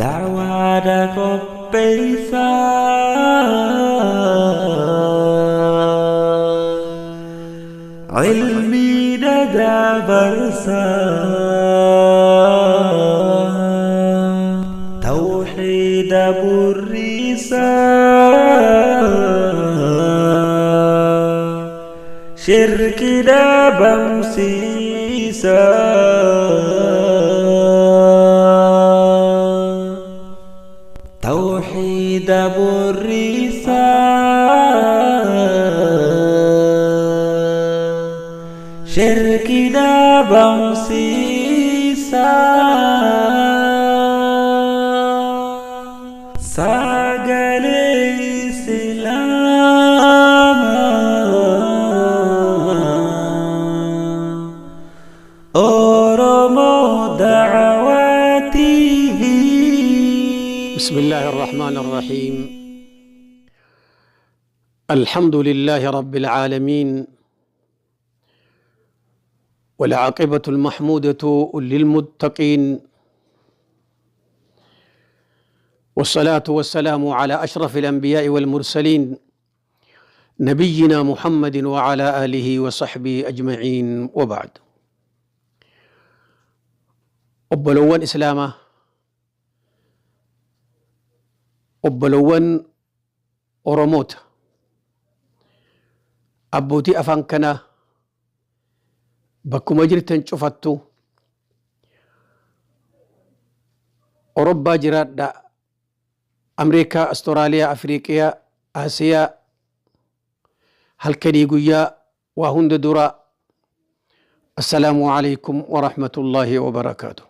Da'waadha qopheessaa. Ilmiidha dabarsaa. Tawxiida burrisaa. Shirki dhabamsiisaa. Tawxiida burrisaa. Shirki dhabamsiisaa. Sagalee Islaamaa. Oromoo Da'waa TV. بسم الله الرحمن الرحيم. الحمد لله رب العالمين، والعاقبة المحمودة للمتقين، والصلاة والسلام على أشرف الأنبياء والمرسلين، نبينا محمد وعلى آله وصحبه أجمعين، وبعد. Obbolowwan Islaamaa, obbolowwan Oromoota, abbootii afaan kanaa, bakkuma jirtan cufattu Orobbaa jiraadha, Ameerikaa, Astooraaliyaa, Afriiqiyaa, Asiyaa, halkanii guyyaa, waa hunda dura assalaamu alaikum warahmatullaahi wabarakaatu.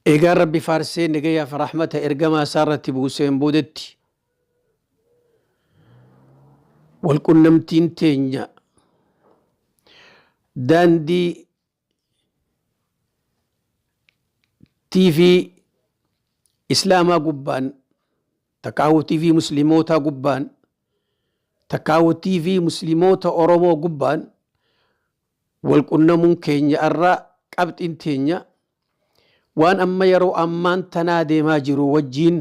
Eegaan Rabbi faarsee nagayaaf rahmata ergamaa isaa irratti buuseen boodatti, walqunnamtiin teenya daandii TV Islaamaa gubbaan, takkaahuu TV Muslimootaa gubbaan, takkaahuu TV Muslimoota Oromoo gubbaan walqunnamuun keenya irraa qabxiin teenya waan amma yeroo ammaan tanaa deemaa jiru wajjiin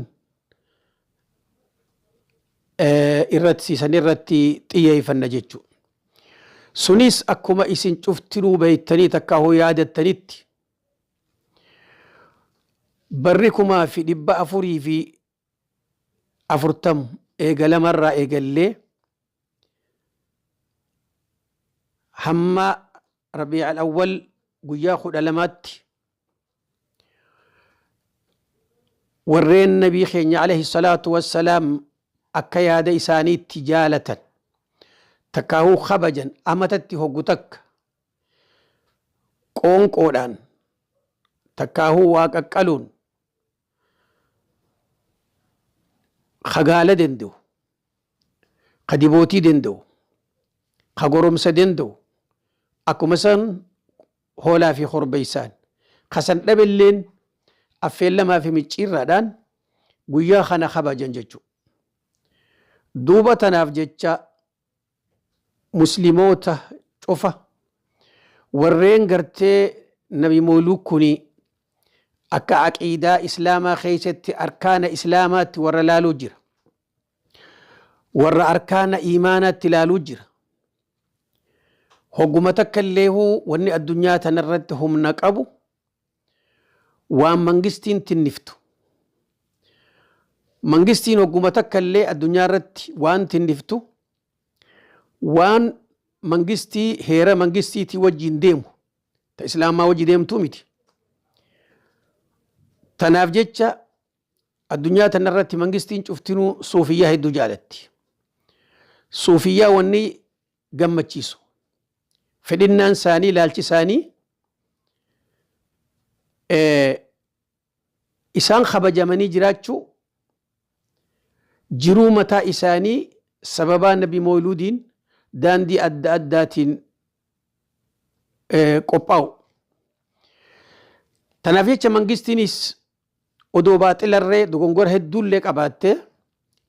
irratti siisan irratti xiyyeeffanna jechuudha. Sunis akkuma isin cuftinuu beektanii takkaahuu yaadattanitti, barri 1440 eegalamarraa eegallee hamma Rabiic al-Awwal guyyaa 12tti warreen nabii keenya alayhi salaatu wassalaam akka yaada isaaniitti jaalatan takkaahuu kabajan amatatti hoggu takka qoonqoodhaan takkaahuu waa qaqqaluun, ka gaala danda'u, ka dibootii danda'u, ka goromsa danda'u, akkuma san hoolaa fi korbeessaan, ka san dhabelleen affeellamaa fi micciirraadhaan guyyaa kana kabajan jechuudha. Duuba tanaaf jecha Muslimoota cufa warreen gartee nabi mooluu kuni akka aqiidaa Islaamaa keessatti arkaana Islaamaatti warra laaluu jira. Warra arkaana iimaanaatti laaluu jira. Hogguma takka illeehuu wanni addunyaa tanarratti humna qabu waan mangistiin tinniftu. Mangistiin hogguma takka illee addunyaa irratti waan tinniftu waan mangistii heera mangistiitii wajjin deemu ta Islaamaa wajji deemtuu miti. Tanaaf jecha addunyaa tanarratti mangistiin cuftinuu suufiyyaa hedduu jaalatti. Suufiyyaa wanni gammachiisu, fedhinnaan isaanii, ilaalchi isaanii isaan kabajamanii jiraachuu, jiruu mataa isaanii sababaa nabi mooluudiin daandii adda addaatiin qophaa'u. Tanaaf jecha mangistiinis odoo baaxilarree dogongora hedduullee qabaattee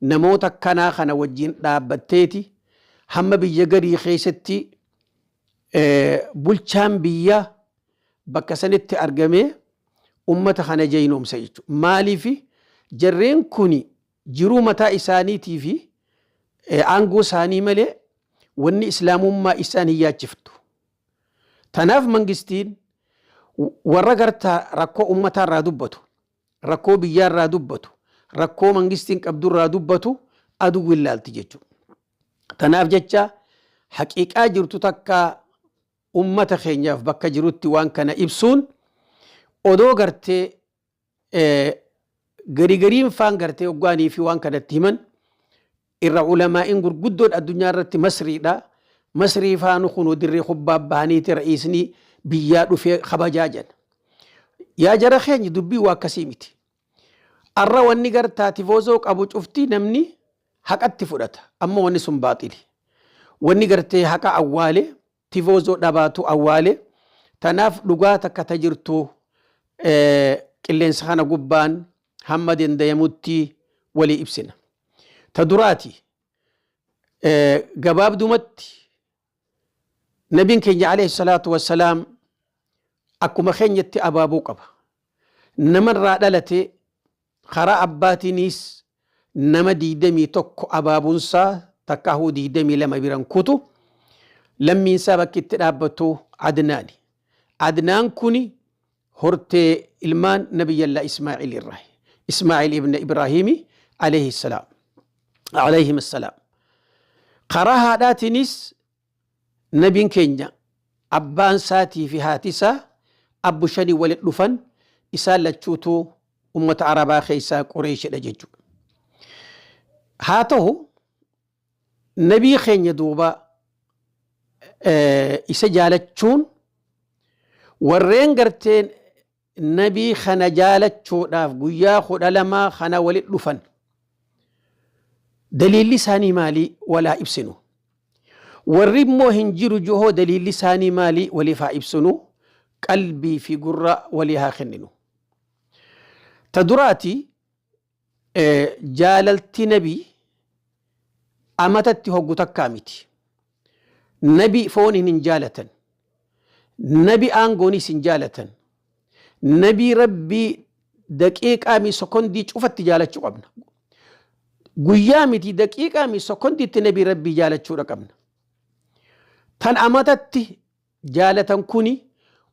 namoota akkanaa kana wajjin dhaabbatteeti hamma biyya garii keessatti bulchaan biyyaa bakka sanitti argamee Ummata kana jeynoomsa jechuudha. Maaliif jarreen kuni jiruu mataa isaaniitii fi aangoo isaanii malee wanni islaamummaa isaan hin yaachiftu. Tanaaf mangistiin warra gartaa rakkoo ummataa irraa dubbatu, rakkoo biyyaa irraa dubbatu, rakkoo mangistiin qabdu irraa dubbatu aduu willaalti jechuudha. Tanaaf jecha haqiiqaa jirtu takka ummata keenyaaf bakka jirutti waan kana ibsuun odoo gartee garigariin faan gartee hoggaanii fi waan kanatti himan irra ulamaa'in gurguddoon addunyaa irratti Masriidha. Masrii faanu kunoo dirree kubbaa bahaniiti ra'iisni biyyaa dhufee kabajaa jedha. Yaa jara keenya, dubbii waa akkasii miti. Arra wanni gartaa tifoozoo qabu cufti namni haqatti fudhata. Amma wanni sun baaxili. Wanni gartee haqa awwaale tifoozoo dhabaatu awwaale. Tanaaf dhugaa takka ta jirtu qilleensa kana gubbaan hamma dandayamutti walii ibsina. Ta duraati, gabaabdumatti, nabiin keenya alayhi salaatu wassalaam akkuma keenyatti abaaboo qaba. Namarraa dhalate karaa abbaatiinis nama 21 abaabuunsaa, takkaahuu 22 biran kutu. Lammiinsaa bakki itti dhaabbatu Adnaani. Adnaan kuni hortee ilmaan Nabiyyallaa Ismaa'il irraa. Ismaa'il ibn Ibraahimi alayhi salaam. Alayhim assalaam. Karaa haadhaatiinis nabiin keenya abbaan isaatii fi haati isaa abbu shanii walitti dhufan, isaan lachuutu ummata Arabaa keessaa Qureeshidha jechuudha. Haa ta'u, nabii keenya duuba isa jaalachuun, warreen garteen nabii kana jaalachuudhaaf guyyaa 12 kana walitti dhufan, daliilli isaanii maalii walaa ibsinu. Warri immoo hin jiru johoo daliilli isaanii maalii waliif haa ibsinu, qalbii fi gurra walii haa kenninu. Ta duraati, jaalalti nabii amatatti hoggu takkaa miti. Nabi fooniin hin jaalatan. Nabi aangoonis hin jaalatan. Nabii Rabbii daqiiqaa mi sekondii cufatti jaalachuu qabna. Guyyaa miti, daqiiqaa mi sekondiitti nabii Rabbii jaalachuudha qabna. Tan amatatti jaalatan kuni,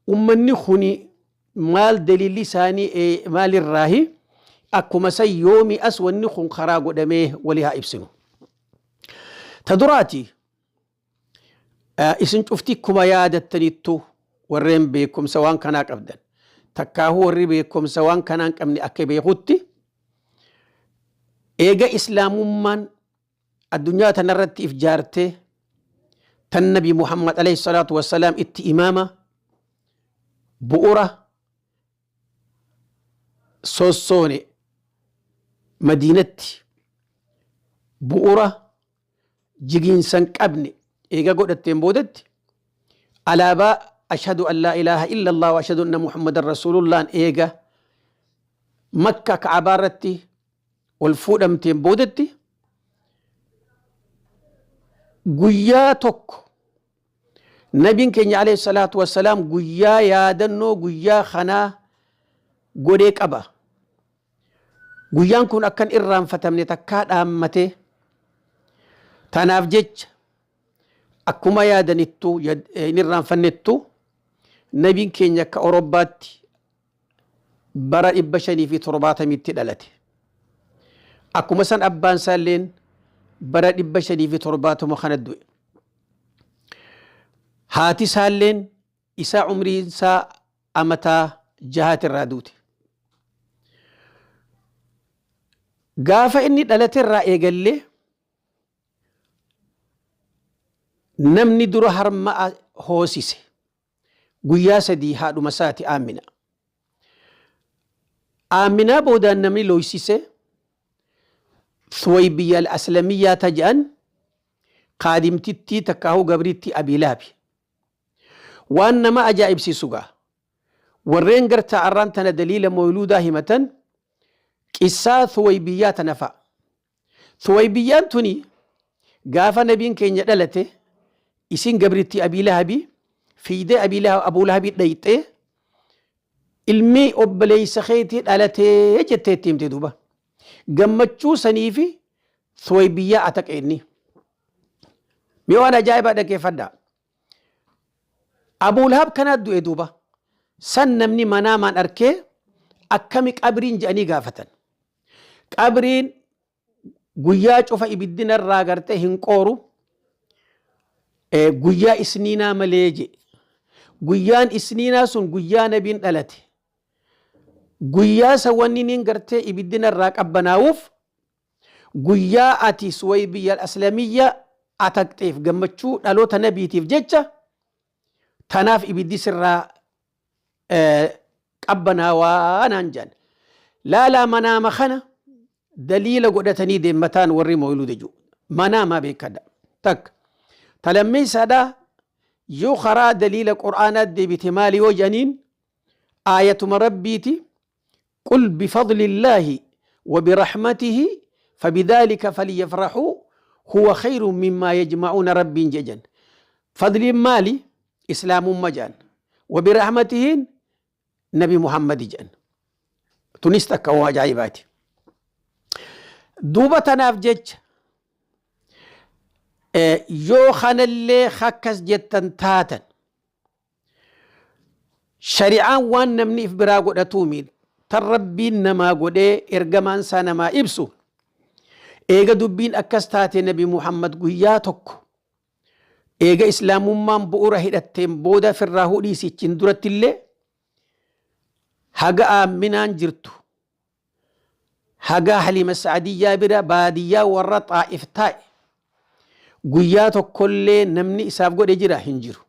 ummanni kuni maal daliilli isaanii maalirraahi, akkuma san yoomi as wanni kun karaa godhamee walii haa ibsinu. Ta duraati, isin cufti kuma yaadattaniittu, warreen beekumsa waan kanaa qabdan takkaahuu warri beekumsa waan kanaa hin qabne akka beekutti, eega islaamummaan addunyaa tanarratti if jaartee, tan Nabi Muhammad alayhi salaatu wassalaam itti imaama bu'ura sossoone, Madiinatti bu'ura jigiinsa hin qabne eega godhatteen boodatti, alaabaa ashhadu an laa ilaaha illa Allah wa ashhadu anna Muhammadan rasuulullaan eega Makka Ka'abaa irratti ol fuudhamteen boodatti, guyyaa tokko nabiin keenya alayhi salaatu wassalaam guyyaa yaadannoo guyyaa kanaa godhee qaba. Guyyaan kun akkan irraanfatamne takkaa dhaammatee, tanaaf jecha akkuma yaadanittu hin irraanfannettu, nabiin keenya akka Awurooppaatti bara 570tti dhalate. Akkuma san abbaan isaalleen bara 570 kana du'e. Haati isaalleen isaa umriin isaa amataa jahaatirraa duute. Gaafa inni dhalate irraa eegallee namni dura harma hoosise guyyaa 3 haadhuma isaati, Aamina. Aaminaa boodaan namni looysise Thuwaybiyya al-Aslamiyyaa ta jedhan kaadimtittii takkaahuu gabrittii Abii Lahabi. Waan nama ajaa'ibsiisu gaa, warreen gartaa arraan tana daliila moyluudaa himatan qissaa Thuwaybiyyaa tana fa'a. Thuwaybiyyaan tuni gaafa nabiin keenya dhalate isin gabrittii Abii Lahabii fiidee Abii Lahab Abuu Lahabii dhayxee Ilmi obboleessa keetii dhalatee jettee itti himte duuba. Gammachuu saniifi Suwaybiyyaa ataqe inni. Mee waan ajaa'ibaa dhaggeeffadhaa. Abuu Lahab kanaa du'e duuba. San namni manaamaan arkee akkami qabriin jedhanii gaafatan. Qabriin guyyaa cufa ibiddi narraa gartee hin qooru guyyaa isniinaa malee jedhe. Guyyaan isniinaa sun guyyaa nabiin dhalate. Guyyaa san wanni niin gartee ibiddi narraa qabbanaa'uuf guyyaa ati Suwaybiyya al-Aslamiyya ataqxeef gammachuu dhaloota nabiitiif jecha tanaaf ibiddi sirraa qabbanaawaa naan jedhan. Laalaa manaama kana daliila godhatanii deemmataan warri mawluuda jiru. Manaamaa beekadha. Takka. Talammeessaadhaa yoo karaa daliila qur'aanaa deebite maali yoo jedhaniin aayatuma rabbiiti qul bifadlillaahi wa birahmatihi fabidhaalika falyafrahuu huwa khayru mimmaa yajma'uuna rabbiin jedhan. Fadliin maali? Islaamumma jedhan. Wa birahmatihiin Nabi Muhammadi jedhan. Tunis takka waa ajaa'ibaati. Duuba tanaaf jecha yoo kanallee akkas jettan taatan shari'aan waan namni if biraa godhatuumi tan rabbiin namaa godhee ergamaan isaa namaa ibsu eega dubbiin akkas taate Nabi Muhammad guyyaa tokko Eega Islaamummaan bu'ura hidhatteen booda firraa hudhiisichin durattillee haga Aamminaan jirtu haga Haliima Sa'adiyyaa bira baadiyyaa warra Xaa'if taa'e guyyaa tokkollee namni isaaf godhe jira hin jiru.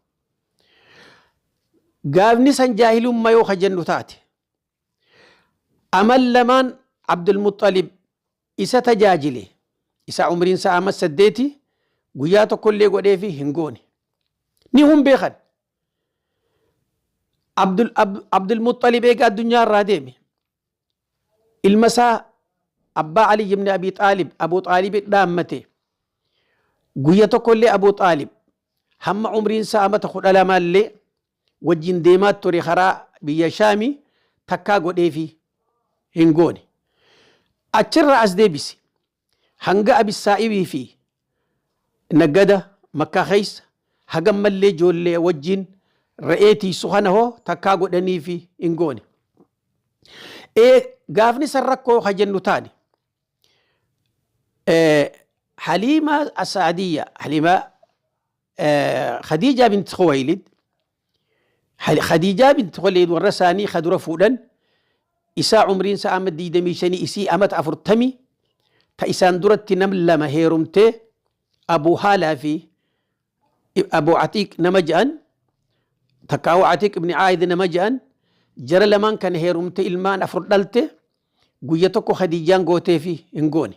Gaafni san jaahilummaa yoo ka jennu taate amal lamaan Abdulmuxalib isa tajaajile isa umriin isaa ama saddeeti guyyaa tokkollee godheefi hin goone. Ni hun beekan. Abdulmuxalib eega addunyaa irraa deeme. Ilma isaa abbaa Ali ibn Abi Xaalib Abu Xaalib dhaammate. Guyya tokkollee Abu Xaalib hamma umriin isaa amata 12 illee wajjin deemaa ture karaa biyya Shaami takkaa godheefi hin goone. Achirraa as deebisi. Hanga Abissaa'ibii fi naggada Makkaa keessa hagammallee ijoollee wajjin re'ee tiisu kana hoo takkaa godhaniifi hin goone. Ee gaafni san rakkoo ka jennu taane Haliima Asaadiyya Haliima Khadiijaa bint Khuwaylid Khadiijaa bint Khuwaylid warra isaanii ka dura fuudhan isaa umriin isaa amma 25 isii amata 40 ta isaan duratti nam lama heerumtee Abu Haalaa fi Abu Atiiq nama jedhan takkaa'u Atiiq ibn Aayid nama jedhan jara lamaan kana heerumte ilmaan afur dhalte guyya tokko Khadiijaan gootee fi hin goone.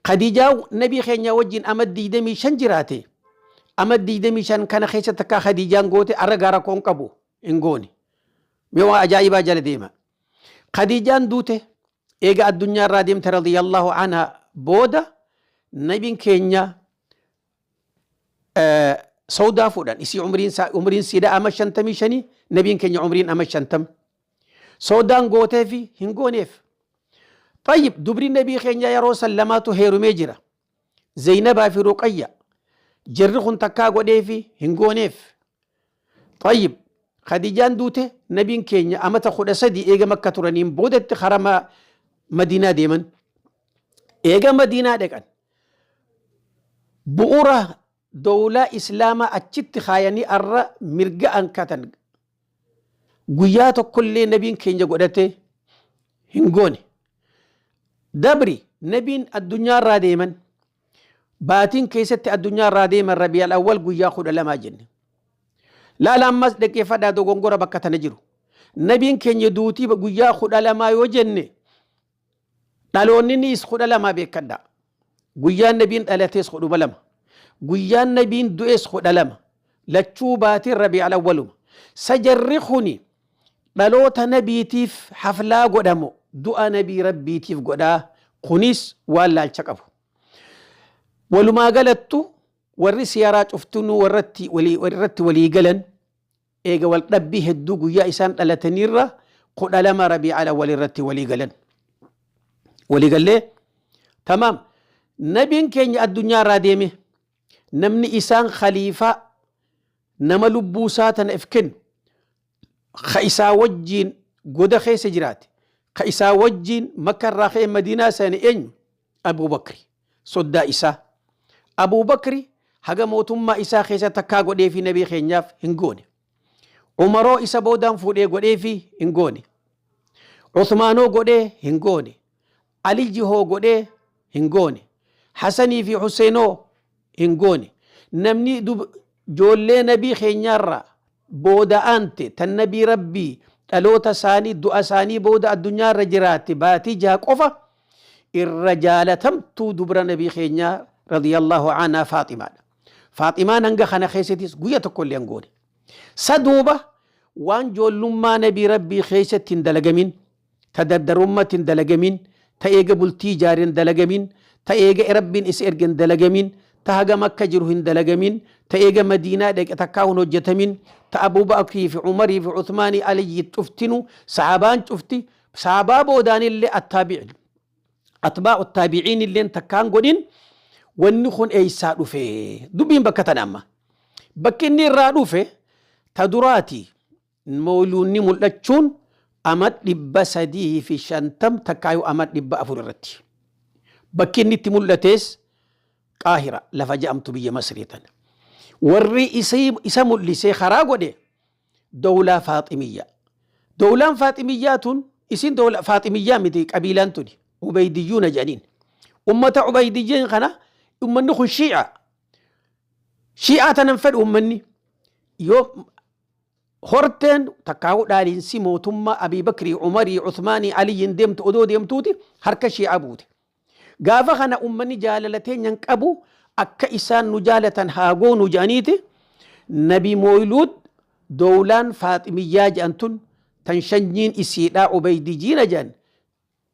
Khadiijaa nabii keenya wajjin ama 25 jiraate ama 25 kana keessa takkaa Khadiijaan goote arra gaara koon qabu hin goone. Mee waa ajaa'ibaa jala deema. Khadiijaan duute eega addunyaa irraa deemte radiyallahu anha booda nabiin keenya Sawdaa fuudhan isii umriin isaa umriin siidha ama 55 nabiin keenya umriin ama 50 Sawdaan gooteefi hin gooneef. Tayyib dubri nabii keenya yeroo san lamaatu heerumee jira. Zeynabaa fi Ruqayya jarri kun takkaa godheefi hin gooneef. Tayyib Khadijaan duute nabiin keenya amata 13 eega makka turaniin boodatti karama Madiinaa deeman. Eega Madiinaa dhaqan bu'ura dowlaa islaamaa achitti kaayanii arra mirga ankatan guyyaa tokkollee nabiin keenya godhate hin goone. Dabri nabiin addunyaa irraa deeman baatiin keessatti addunyaa irraa deeman Rabi'al Awwal guyyaa 12 jenne. Laala ammas dhaggeeffadhaa dogongora bakka tana jiru. Nabiin keenya duutii guyyaa 12 yoo jenne Dhaloonni niis 12 beekkadhaa. Guyyaan nabiin dhalatees 12. Guyyaan nabiin du'es 12. Lachuu baatiin Rabii'al Awwaluma. Sa jarri kuni dhaloota nabiitiif haflaa godhamo du'a nabii rabbiitiif godhaa kunis waan laalcha qabu. Walumaa galattu warri siyaraa cuftinuu warratti walii irratti walii galan eega wal dhabbii hedduu guyyaa isaan dhalataniirra 12 Rabii'al Awwal irratti walii galan. Walii gallee tamaam nabiin keenya addunyaa irraa deeme namni isaan khaliifaa nama lubbuu isaa tana if kennu ka isaa wajjiin goda keessa jiraate ka isaa wajjiin Makka irraa ka'e Madiinaa seene eenyu? Abuu Bakri soddaa isaa. Abuu Bakri haga mootummaa isaa keessa takkaa godheefii nabii keenyaaf hin goone. Umaroo isa boodaan fuudhee godheefii hin goone. Uthmaanoo godhee hin goone. Aliyyi hoo godhee hin goone. Hasanii fi Huseenoo hin goone. Namni joollee nabii keenyaarraa booda aante tan nabii Rabbii dhaloota isaanii du'a isaanii booda addunyaarra jiraatte baatii 6 qofa irra jaalatamtuu dubra nabii keenyaa radiyallahu anhaa Faaximaadha. Faaximaan hanga kana keessattis guyya tokko illee hin goone. Sa duuba waan joollummaa nabii Rabbii keessatti hin dalagamin, ta dardarummatti hin dalagamin, ta eega bultii ijaare hin dalagamin, ta eega Rabbiin isa erge hin dalagamin, ta haga Makka jiru hin dalagamin, ta eega Madiinaa dhaqe takkaa hin hojjatamin, ta Abuu Bakrii fi Umarii fi Uthmaanii Aliyyi cuftinu, sahaabaan cufti, sahaabaa boodaanillee attaabi'in, atbaa'u taabi'iin illeen takkaan godhin, wanni kun eessaa dhufe? Dubbiin bakka tana amma. Bakki inni irraa dhufe ta duraati. Mawluunni mul'achuun ama 350 takkaayuu ama 400 irratti. Bakki inni itti mul'ates Qaahira lafa jedhamtu biyya Masrii tana. Warri isa mul'isee karaa godhe dowlaa Faaximiyyaa. Dowlaan Faaximiyyaa tun isin dowla Faaximiyyaa miti, qabiilaan tuni Ubaydiyyuuna jedhaniin. Ummata Ubaydiyyiin kana ummanni kun Shii'a. Shii'aa tanan fedhu ummanni yoo horteen takkaa'uu dhaaliinsi mootummaa Abii Bakrii, Umarii, Uthmaanii, Aliyyiin deemtu odoo deemtuuti harka Shii'aa buute. Gaafa kana ummanni jaalala teenya hin qabu, akka isaan nu jaalatan haa goonu jedhaniiti Nabi Mooyluud dowlaan Faaximiyyaa jedhan tun tan shanyiin isiidhaa Ubaydijiina jedhan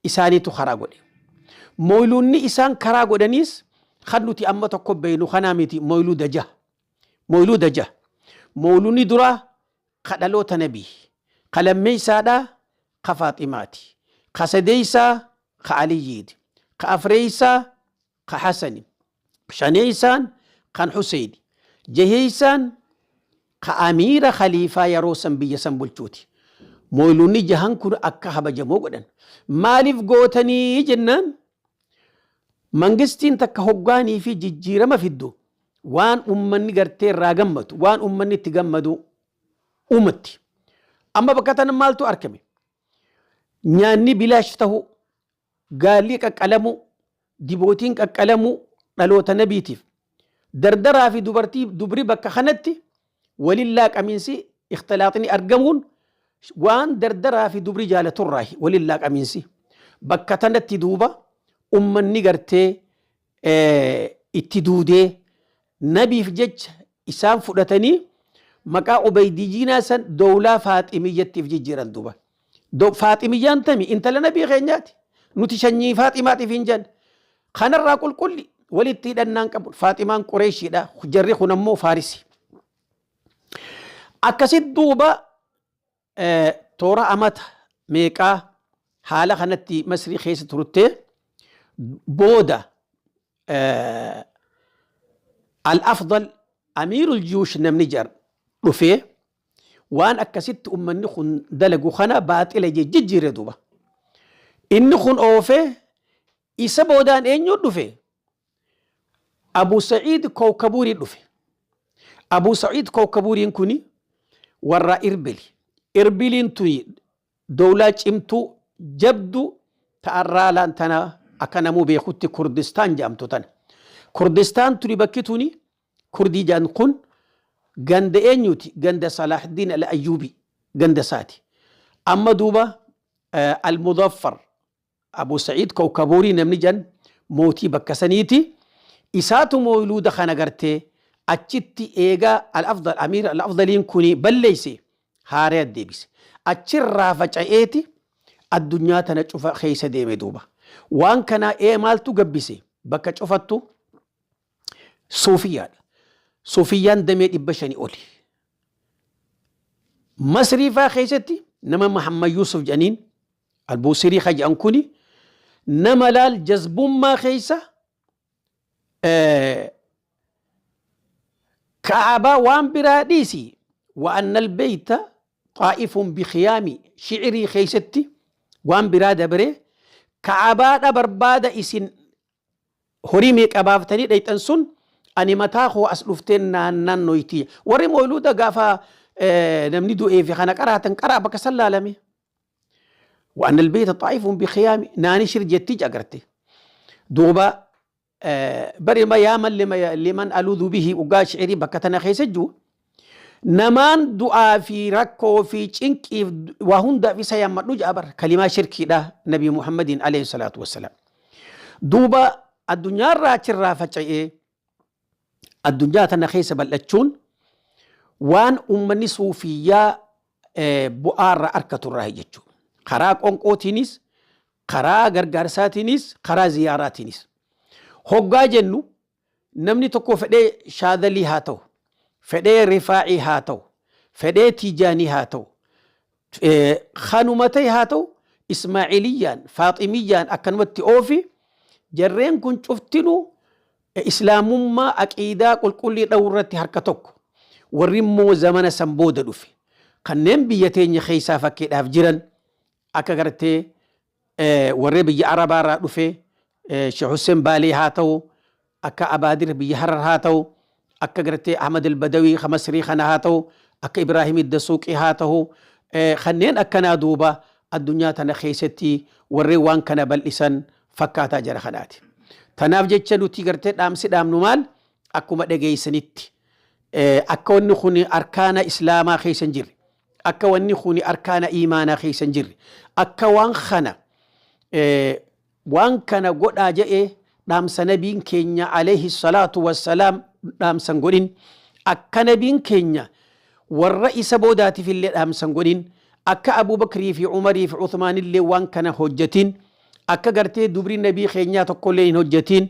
isaaniitu karaa godhe. Mooyluunni isaan karaa godhaniis kan nuti amma tokko beeynu kanaa miti, mooyluuda jaha. Mooyluuda jaha. Mooyluunni duraa ka dhaloota Nabii. Ka lammeeysaadhaa ka Faaximaati. Ka sadeeysaa ka Aliyyiiti. Ka afreeysaa ka Hasani. Shaneeysaan kan Huseyni. Jaheeysaan ka amiira khaliifaa yeroo san biyya san bulchuuti. Mooyluunni jahan kun akka kabajamoo godhan. Maaliif gootanii jennaan, mangistiin takka hoggaanii fi jijjiirama fiddu waan ummanni gartee irraa gammadu, waan ummanni itti gammadu uumatti. Amma bakka tana maaltu argame? Nyaanni bilaash ta'uu, gaalli qaqqalamuu, dibootiin qaqqalamuu dhaloota nabiitiif. Dardaraa fi dubartii dubri bakka kanatti walin laaqamiinsi ikhtilaaxni argamuun waan dardaraa fi dubri jaalaturraahi walin laaqamiinsi. Bakka tanatti duuba ummanni gartee itti duudee nabiif jecha isaan fudhatanii maqaa Ubaydijiinaa san dowlaa Faaximiyyattiif jijjiiran duuba. Faaximiyyaan tami? Intala nabii keenyaati. Nuti sanyii Faaximaatiif hin jenne. Kanarraa qulqulli walitti hidhannaan qabu. Faaximaan Qureeshiidha. Jarri kun ammoo Faarisi. Akkasit duuba toora amata meeqaa haala kanatti Masrii keessa turtee booda Al-Afdal Amiirul Jiyuush namni jedhan dhufee waan akkasitti ummanni kun dalagu kana baaxila jee jijjiire duuba. Inni kun oofee isa boodaan eenyu dhufe? Abu Sa'iid Kowkabuurii dhufe. Abu Sa'iid Kowkabuuriin kuni warra Irbili. Irbiliin tuni dowlaa cimtuu jabduu ta'arraalaan tana akka namuu beekutti Kurdistaan jedhamtu tana. Kurdistaan tuni bakki tuni Kurdii jedhan kun ganda eenyuti? Ganda Salaahdiin Al-Ayyuubii ganda isaati. Amma duuba Al-Muzaffar Abu Sa'iid Kowkabuurii namni jedhan mootii bakka saniiti. Isaatu mooyluuda kana gartee achitti eegaa Al-Afdal Amiir Al-Afdaliin kuni balleeyse haaraya deebise. Achirraa faca'eeti addunyaa tana cufa keessa deeme duuba. Waan kana ee maaltu gabbise? Bakka cufattu suufiyyaadha. Suufiyyaan damee 500 oli. Masrii faa keessatti Nama Muhammad Yusuf jedhaniin Albuusirii ka jedhan kuni nama laal jazbummaa keessa Ka'abaa waan biraa dhiisi wa anna albeeyta xaa'ifun bikhiyaami shi'irii keessatti waan biraa dabree Ka'abaadha barbaada isin horii meeqa baaftanii dhayxan sun ani mataa koo as dhufteen naannoyti. Warri mooluuda gaafa namni du'ee fi kana qaraatan qaraa bakka san laalame. Wa anna albeeyta xaa'ifun bikhiyaami naani shir jettii agarte. Duuba bari ma yaa man liman aluudhu bihi ugaa shi'irii bakka tana keessa jiru namaan du'aa fi rakkoo fi cinqiif waa hundaaf isa yaammadhu ja'a bar kalimaa shirkiidha Nabii Muhammadiin alayhi salaatu wassalaam. Duuba addunyaarraa achirraa faca'ee addunyaa tana keessa bal'achuun waan uummanni suufiyyaa bu'aarra arkaturraa jechuudha. Karaa qonqootiinis, karaa gargaarsaatiinis, karaa ziyaaraatiinis. Hoggaa jennu namni tokko fedhee shaadalii haa ta'u, fedhee rifaa'ii haa ta'u, fedhee tiijaanii haa ta'u, kanuma ta'e haa ta'u, Ismaa'iliyyaan, Faaximiyyaan akkanumatti oofi jarreen kun cuftinuu Islaamummaa aqiidaa qulqullii dha'uu irratti harka tokko. Warri immoo zamana san booda dhufe. Kanneen biyya teenya keessaa fakkiidhaaf jiran akka gartee warri biyya Arabaa irraa dhufe Sheekh Hussein Baalee haa ta'u, akka Abaadir biyya Harar haa ta'u, akka gartee Ahmad al-Badawii ka Masrii kana haa ta'u, akka Ibraahim Iddasuuqii haa ta'u, kanneen akkanaa duuba addunyaa tana keessatti warreen waan kana bal'isan fakkaataa jara kanaati. Tanaaf jecha nuti gartee dhaamsi dhaamnu maal? Akkuma dhageessanitti akka wanni kun arkaana Islaamaa keessa hin jirre, akka wanni kun arkaana iimaanaa keessa hin jirre, akka waan kana waan kana godhaa jedhee dhaamsa nabiin keenya alayhi salaatu wassalaam dhaamsan godhin, akka nabiin keenya warra isa boodaatiif illee dhaamsan godhin, akka Abubakrii fi Umarii fi Uthmaan illee waan kana hojjetin, akka gartee dubri nabii keenyaa tokkollee hin hojjetin,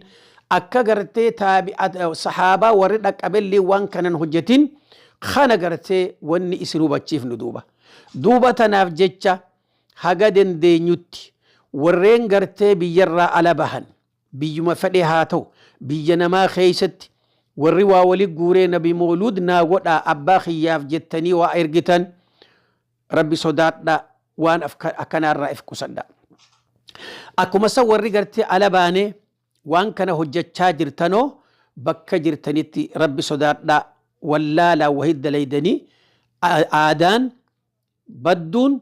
akka gartee sahaabaa warri dhaqqabellee waan kanan hojjetin, kana gartee wanni isin hubachiifnu duuba. Duuba tanaaf jecha haga dandeenyutti warreen gartee biyyarraa ala bahan biyyuma fedhe haa ta'u biyya namaa keessatti warri waa wali guuree nabi mooluud naa godhaa abbaa kiyyaaf jettanii waa ergitan rabbi sodaadhaa waan akkanaarraa if qusadhaa. Akkuma san warri gartee ala baanee waan kana hojjechaa jirtanoo bakka jirtanitti rabbi sodaadhaa wallaalaa wahid dalaydanii aadaan badduun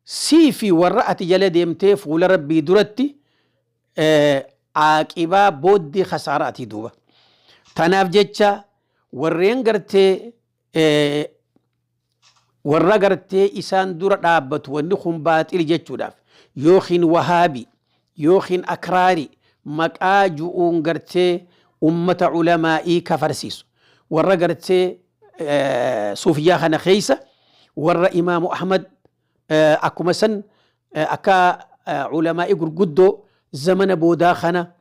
sii fi warra ati jala deemtee fuula rabbii duratti aaqibaa booddee khasaaraa ati duuba. Tanaaf jecha warreen gartee warra gartee isaan dura dhaabbatu wanni kun baaxili jechuudhaaf yookiin wahaabi yookiin akraari maqaa ju'uun gartee ummata ulamaa'ii kafarsiisu warra gartee suufiyyaa kana keessa warra imaamu Ahmad akkuma san akka ulamaa'ii gurguddoo zamana boodaa kana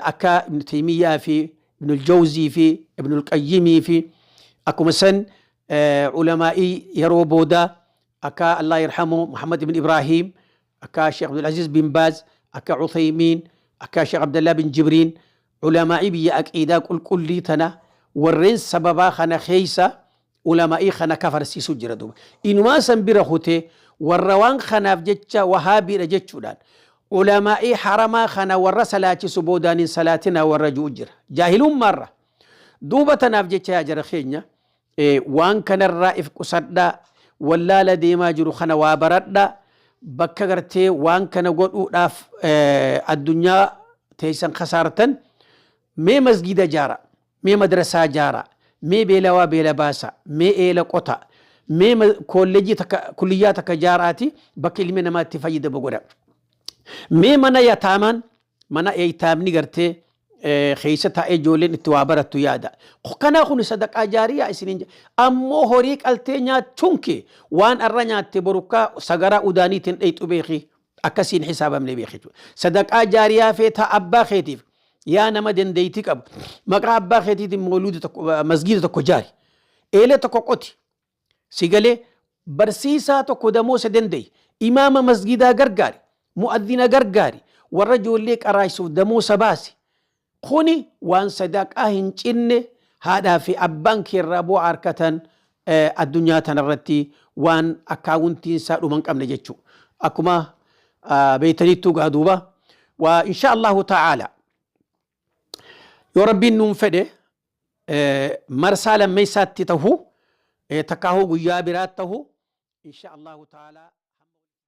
akka Ibn Taymiyaa fi Ibn Jawzii fi Ibn Qayyimii fi akkuma san ulamaa'ii yeroo boodaa akka Allah yarhamu Muhammad ibn Ibrahim, akka Sheekh Abdul Aziz bin Baaz, akka Uthaymiin, akka Sheekh Abdallah bin Jibriin, ulamaa'ii biyya aqiidaa qulqullii tana warreen sababaa kana keessa ulamaa'ii kana kafarsiisu jira duuba. Inumaa san bira kutee warra waan kanaaf jecha wahaabiidha jechuudhaan ulamaa'ii haramaa kana warra salaachisu boodaan hin salaatinaa warra ju'u jira. Jaahilummaarra. Duuba tanaaf jecha yaa jara keenya waan kanarraa if qusadhaa, wallaala deemaa jiru kana waa baradhaa, bakka gartee waan kana godhuudhaaf addunyaa teessan kasaartan mee masgida jaara, mee madrasaa jaara, mee beelawaa beela baasa, mee eela qota, mee koolleejii takka kulliyyaa takka jaaraati bakka ilmi namaa itti fayyadamu godha. Mee mana yataamaan mana eeytaamni gartee keessa taa'ee ijoolleen itti waa barattu yaada. Kanaa kun sadaqaa jaariyaa isiniin jedha. Ammoo horii qaltee nyaachuun kee waan arra nyaatte borukkaa sagaraa udaaniitiin dheyxu beeki. Akkasiin hisaabamne beeki jechuudha. Sadaqaa jaariyaa feetaa abbaa keetiif yaa nama dandeettii qabu maqaa abbaa keetiitiin mooluuda tokko masgiida tokko jaari. Eelee tokko qoti. Si galee Barsiisaa tokko damoosa danda'i. Imaama masgidaa gargaari. Mu'addina gargaari. Warra ijoollee qaraayisuuf damoosa baasi. Kuni waan sadaqaa hin cinne, haadhaa fi abbaan keerraa bu'aa harkatan addunyaa tanarratti waan akkaawuntiin isaa dhuma hin qabne jechuudha. Akkuma beeytanittuu gaa duuba waa insha Allahu ta'ala yoo Rabbiin nuun fedhe marsaa lammeessaatti tahu, takkaahuu guyyaa biraatti tahu, insha Allahu ta'ala.